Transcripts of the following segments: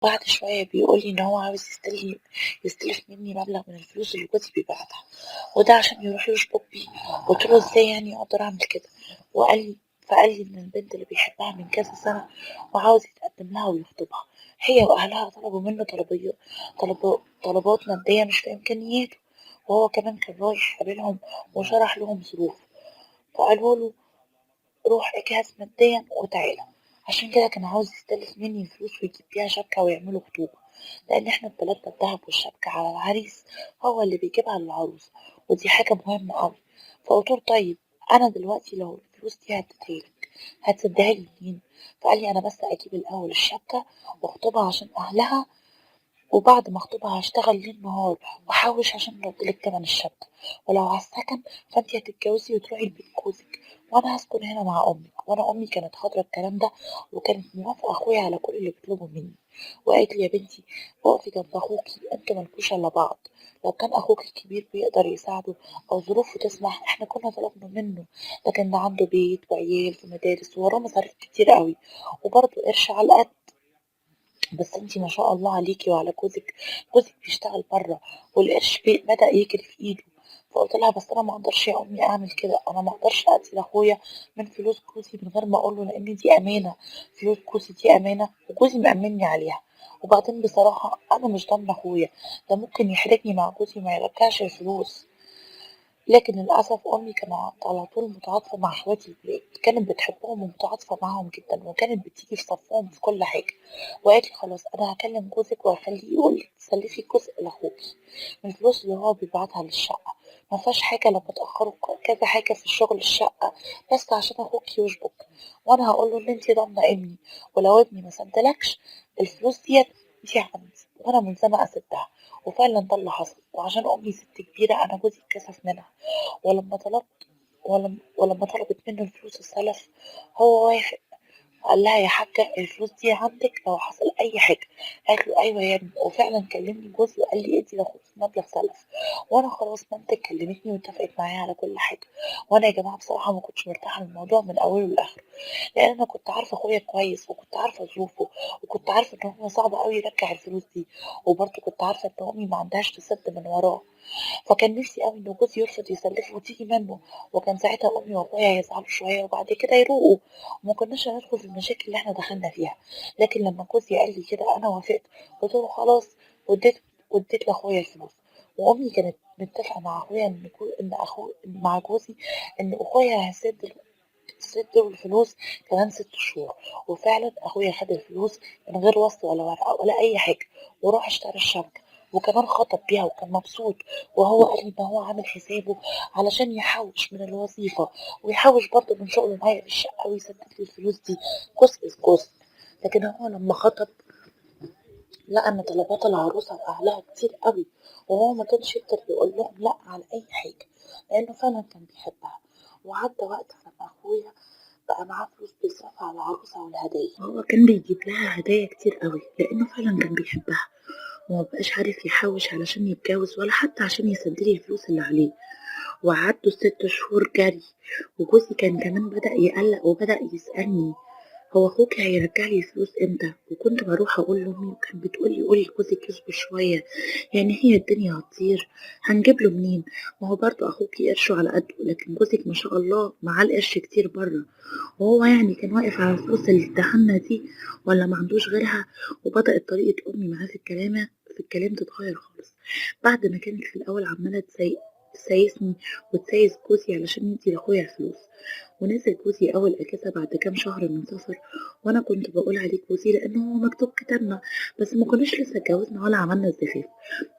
بعد شوية بيقولي إن هو عاوز يستلف مني مبلغ من الفلوس اللي جوزي بيبعتها، وده عشان يروح يشبك بيه. قلت له إزاي يعني أقدر أعمل كده؟ فقال لي إن البنت اللي بيحبها من كذا سنة وعاوز يتقدم لها ويخطبها، هي وأهلها طلبوا منه طلبات مادية مش في إمكانياته، وهو كمان كان رايح يقابلهم وشرح لهم ظروفه، فقالوا له روح اجهز ماديا وتعالى. عشان كده كان عاوز يستلف مني الفلوس ويجيب بيها شبكة ويعملوا خطوبة، لأن احنا في بلدنا الدهب والشبكة على العريس هو اللي بيجيبها للعروسة، ودي حاجة مهمة أوي. فقلت له طيب أنا دلوقتي لو الفلوس دي هديتها لك هتسدها لي منين؟ فقال لي أنا بس أجيب الأول الشبكة وأخطبها عشان أهلها، وبعد ما أخطبها هشتغل ليل نهار وأحوش عشان أردلك تمن الشبكة، ولو على السكن فأنتي هتتجوزي وتروحي لبيت جوزك وأنا هسكن هنا مع أمك. وأنا أمي كانت حاضرة الكلام ده وكانت موافقة أخويا على كل اللي بيطلبه مني، وقالت لي يا بنتي اقفي جنب أخوكي، انتوا مالكوش إلا بعض، لو كان أخوك الكبير بيقدر يساعده أو ظروفه تسمح احنا كنا طلبنا منه، لكن ده عنده بيت وعيال في مدارس ووراه مصاريف كتير قوي وبرضه قرش على القد، بس انتي ما شاء الله عليكي وعلى جوزك، جوزك بيشتغل بره والقرش بدأ يجري في ايده. فقلت لها بس انا ما اقدرش يا امي اعمل كده، انا ما اقدرش ادي لاخويا من فلوس جوزي من غير ما اقول له، لان دي امانه، فلوس جوزي دي امانه وجوزي مأمني عليها، وبعدين بصراحه انا مش ضامنه اخويا ده ممكن يحرجني مع جوزي وما يرجعش الفلوس. لكن للأسف أمي كانت على طول متعاطفة مع اخواتي الولاد، كانت بتحبهم ومتعاطفة معاهم جدا، وكانت بتيجي في صفهم في كل حاجة، وقالت لي خلاص أنا هكلم جوزك وهخليه يقول لك تسلفي جزء لأخوكي من الفلوس اللي هو بيبعتها للشقة، ما فيهاش حاجة لما تأخروا كذا حاجة في الشغل الشقة بس عشان أخوكي يشبك، وأنا هقول له إن أنتي ضامنة ابني، ولو ابني ما سدلكش الفلوس ديت دي عندي وأنا ملزمة أسدها. وفعلا ده اللي حصل. وعشان أمي ست كبيرة أنا جوزي اتكسف منها، ولما طلبت منه الفلوس السلف هو وافق، قال لها يا حاجة الفلوس دي عندك لو حصل أي حاجة، قالت له أيوة يا ابني. وفعلا كلمني جوزي وقال لي ادي لاخوكي مبلغ سلف، وأنا خلاص مامتك كلمتني واتفقت معايا على كل حاجة. وأنا يا جماعة بصراحة ما كنتش مرتاحة للموضوع من أوله لآخره، لأن أنا كنت عارفة أخويا كويس وكنت عارفة ظروفه وكنت عارفة إن هو صعب أوي يرجع الفلوس دي، وبرضه كنت عارفة إن أمي ما عندهاش تسد من وراه، فكان نفسي أوي إن جوزي يرفض يسلفه وتيجي منه، وكان ساعتها أمي وأخويا هيزعلوا شوية وبعد كده يروقوا وما كناش هندخل في المشاكل اللي احنا دخلنا فيها. لكن لما جوزي قال لي كده أنا وافقت، قلت له خلاص، واديت لأخويا الفلوس. وأمي كانت متفقة مع أخويا إن إن أخو مع جوزي إن أخويا هيسد الفلوس كمان 6 شهور، وفعلا أخويا خد الفلوس من غير وصل ولا ورقة ولا أي حاجة، وراح اشترى الشبكة وكمان خطب بيها وكان مبسوط، وهو قال لي إن هو عامل حسابه علشان يحوش من الوظيفة ويحوش برضه من شغله معايا في الشقة ويسدد لي الفلوس دي جزء في جزء. لكن هو لما خطب لقى إن طلبات العروسة وأهلها كتير قوي، وهو ما كانش يقدر يقول لهم لأ على أي حاجة لأنه فعلا كان بيحبها. وعدى وقت لما أخويا بقى معاه فلوس بيصرفها على العروسة والهدايا، هو كان بيجيب لها هدايا كتير قوي لأنه فعلا كان بيحبها، وما بقاش عارف يحوش علشان يتجوز ولا حتى عشان يسدلي الفلوس اللي عليه. وعدوا 6 شهور جري، وجوزي كان كمان بدأ يقلق وبدأ يسألني هو أخوك هيرجع لي الفلوس امتى؟ وكنت بروح أقول لأمي وكانت بتقول لي قولي لجوزك يصبر شوية، يعني هي الدنيا هتطير، هنجيب له منين؟ ما هو برضه أخوكي قرشه على قده، لكن جوزك ما شاء الله معاه القرش كتير بره، وهو يعني كان واقف على الفلوس اللي اداها دي ولا ما عندوش غيرها. وبدأت طريقة أمي معاه في الكلام تتغير خالص، بعد ما كانت في الأول عمالة تسايسني وتسايس جوزي علشان يدي لأخويا الفلوس. ونزل جوزي أول أجازة بعد كام شهر من سفر، وأنا كنت بقول عليه جوزي لأنه هو مكتوب كتابنا، بس ما كناش لسه اتجوزنا ولا عملنا الزفاف.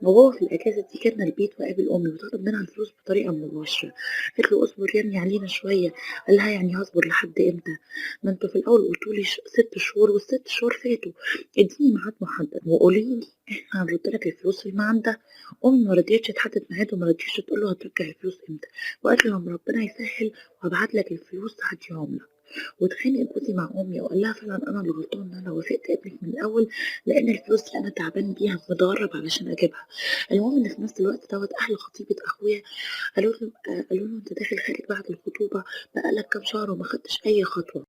وهو في الأجازة دي كان البيت وقابل أمي وطلب منها الفلوس بطريقة مباشرة، قالت له اصبر يعني علينا شوية، قال لها يعني هصبر لحد إمتى؟ ما انتوا في الأول قلتوا لي 6 شهور وال6 شهور فاتوا، اديني ميعاد محدد وقولي لي احنا هنرد لك الفلوس في الميعاد ده. أمي ما رضيتش تحدد ميعاد وما رضيتش تقول له هترجع الفلوس إمتى، وقالت له لما ربنا يسهل وهبعت لك الفلوس هديهم لك. واتخانق جوزي مع أمي وقال لها فعلا أنا اللي غلطان إن أنا وافقت ابنك من الأول، لأن الفلوس اللي أنا تعبان بيها متغرب علشان أجيبها. المهم إن في نفس الوقت دوت أهل خطيبة أخويا قالوا له أنت داخل خارج بعد الخطوبة بقالك كام شهر وما خدتش أي خطوة،